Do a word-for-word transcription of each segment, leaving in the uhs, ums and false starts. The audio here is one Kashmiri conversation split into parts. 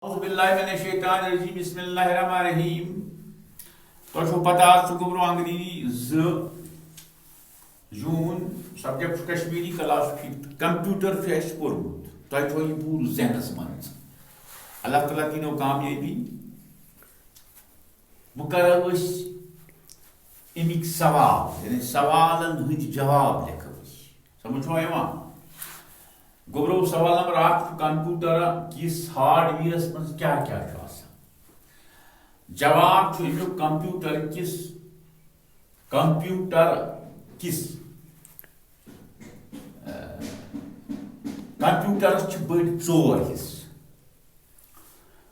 اعوذ باللہ من الشیطان الرجیم، بسم اللہ الرحمن الرحیم۔ تۄہہِ چھو پتہ، آز چھُ گوٚبرو انگریزی، زٕ جون، سبجیکٹ چھُ کشمیری، کلاس ففتھ۔ کمپیوٹر چھُ اَسہِ پوٚرمُت، تۄہہِ چھو یہِ پوٗرٕ ذہنس منٛز۔ اللہ تعالیٰ دِنو کامیٲبی۔ وۄنۍ کرو أسۍ اَمِکۍ سوال، یعنی سوالن ہٕنٛدۍ جواب لیکھو أسۍ۔ سمجھ چھُوا یِوان؟ گوٚبرو، سوال نمبر اکھ چھُ، کمپیوٹر کِس ہارڈ ویئرس منٛز کیٛاہ کیٛاہ چھُ آسان؟ جواب چھُ اَمیُک، کمپیوٹر کِس، کمپیوٹر کِس، اہ، کمپیوٹرس چھِ بٔڑۍ ژور حصہٕ۔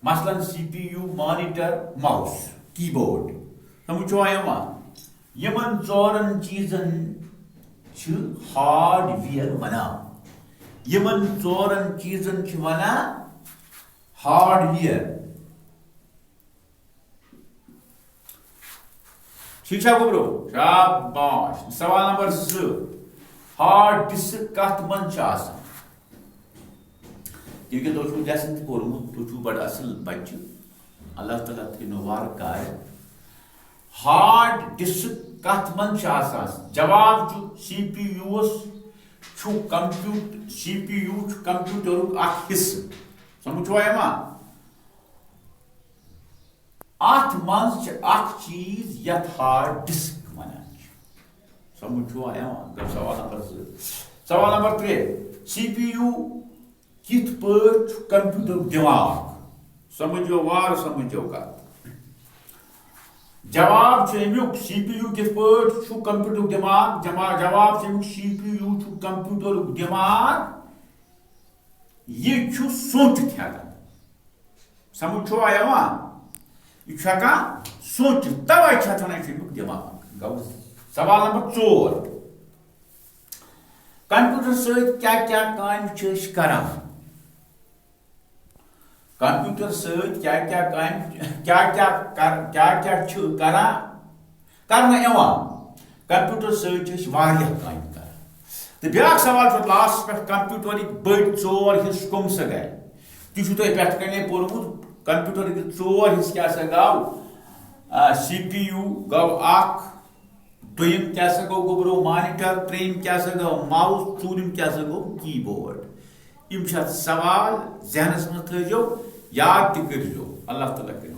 مثلاً، C P U, monitor, mouse, keyboard. سمجھ چھُوا یِوان؟ یِمن ژورن چیٖزن چھِ ہارڈ ویئر ونان۔ یِمن ژورن چیٖزن چھِ ونان ہارڈ ویئر۔ ٹھیٖک چھا گوٚبرو؟ شاباش۔ سوال نمبر زٕ، ہارڈ ڈسک کتھ منٛز چھِ آسان؟ کیونکہ تۄہہِ چھُو لیسن تہِ پوٚرمُت، تُہۍ چھُو بڑٕ اصل بچہِ۔ اللہ تعالیٰ تھٲینو وارٕ کارِ۔ ہارڈ ڈسک کتھ منٛز چھِ آسان؟ جواب چھُ، سی پی یوس چھُ کمپیوٹ-، سی پی یو چھُ کمپیوٹرُک اکھ حصہٕ۔ سمجھ چھُوا یِوان؟ اتھ منٛز چھِ اکھ چیٖز یتھ ہارڈ ڈسک ونان چھِ۔ سمجھ چھُوا یِوان؟ گوٚو سوال نمبر زٕ۔ سوال نمبر ترٛےٚ، سی پی یو کِتھ پٲٹھۍ چھُ کمپیوٹرُک دٮ۪ماغ؟ سمجھو وارٕ، سمجھو کتھ۔ جواب چھُ امیُک، سی پی یو کِتھ پٲٹھۍ چھُ کمپیوٹرُک دٮ۪ماغ؟ جما-، جواب چھُ امیُک، سی پی یو چھُ کمپیوٹرُک دٮ۪ماغ۔ یہِ چھُ سونچِتھ ہٮ۪کان۔ سمجھ چھُوا یِوان؟ یہِ چھُ ہٮ۪کان سونچِتھ، توے چھِ اتھ ونان، یہِ چھُ امیُک دٮ۪ماغ۔ گوٚو سوال نمبر ژور۔ کمپیوٹر سۭتۍ کیٛاہ کیٛاہ کامہِ چھِ أسۍ کران؟ کمپیوٹر سۭتۍ کیٛاہ کیٛاہ کامہِ، کیٛاہ کیٛاہ کر-، کیٛاہ کیٛاہ چھِ کران، کرنہٕ یِوان؟ کمپیوٹر سۭتۍ چھِ أسۍ واریاہ کامہِ کران۔ تہٕ بیٛاکھ سوال چھُ لاسٹس پٮ۪ٹھ، کمپیوٹرٕکۍ بٔڑۍ ژور حصہٕ کٕم سا گٔے؟ تہِ چھُو تۄہہِ پٮ۪ٹھٕ کَنے پوٚرمُت، کمپیوٹرٕکۍ ژور حصہٕ کیٛاہ سا گوٚو؟ آ، سی پی یو گوٚو اکھ، دوٚیِم کیٛاہ سا گوٚو گوٚبرو؟ مانیٹر۔ ترٛیٚیِم کیٛاہ سا گوٚو؟ ماؤس۔ ژوٗرِم کیٛاہ سا گوٚو؟ کیبورڈ۔ یِم چھِ اَتھ سوال، ذہنَس منٛز تھٲیزیو، یاد تہِ کٔرزیو۔ اللہ تعالیٰ کٔرِو